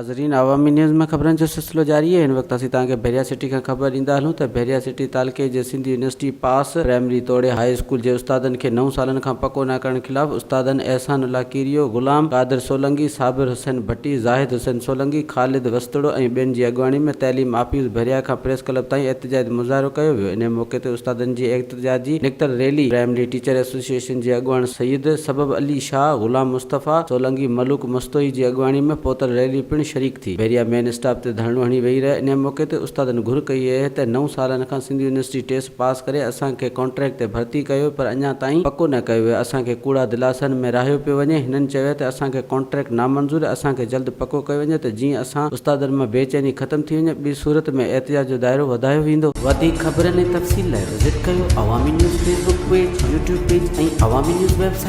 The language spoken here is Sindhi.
ناظرين عوامي نيوز ۾ خبرن جو سلسلو جاري آهي هن وقت اسين توهان کي بحريا سٽي کان خبر ڏيندا هلون ته بحريا سٽي تعلقي جي سنڌ يونيورسٽي پاس پرائمري توڙي هاء اسڪول جي استادن کي نو سالن کان پڪو نه ڪرڻ خلاف استادن احسان الله ڪيريو، غلام قادر سولنگي، صابر حسين ڀٽي، زاهد حسين سولنگي، خالد وسطڙو ۽ ٻين جي اڳواڻي ۾ تعليم آفيس بحريا کان پريس ڪلب تائين احتجاجي مظاهرو ڪيو ويو انهي موقعي تي استادن جي احتجاجي نڪتل ريلي پرائمري ٽيچر ايسوسيئيشن جي اڳواڻ سيد سبب علي شاهه، غلام مصطفيٰ سولنگي، ملوڪ مستوئي جي اڳواڻي ۾ پهتل ريلي پڻ شريڪ ٿي. بحريا مين اسٽاپ تي ڌرڻو هڻي ويهي رهيا. انهيء موقعي تي استادن گهر ڪئي اهي ته نو سالن کان سنڌ يونيورسٽي ٽيسٽ پاس ڪري اسان کي ڪانٽريڪٽ تي ڀرتي ڪيو ويو پر اڃا تائين پڪو نه ڪيو ويو اسان کي ڪوڙا دلاسن ۾ راهيو پيو وڃي. هنن چيو ته اسان کي ڪانٽريڪٽ نامنظور اسان کي جلد پڪو ڪيو وڃي ته جيئن اسان استادن مان بي چيني ختم ٿي وڃي ٻي صورت ۾ احتجاج جو دائرو وڌايو ويندو. وڌيڪ خبرن ۽ تفصيل لاء وزٽ ڪيو Awami news Facebook page, YouTube page ۽ Awami news website.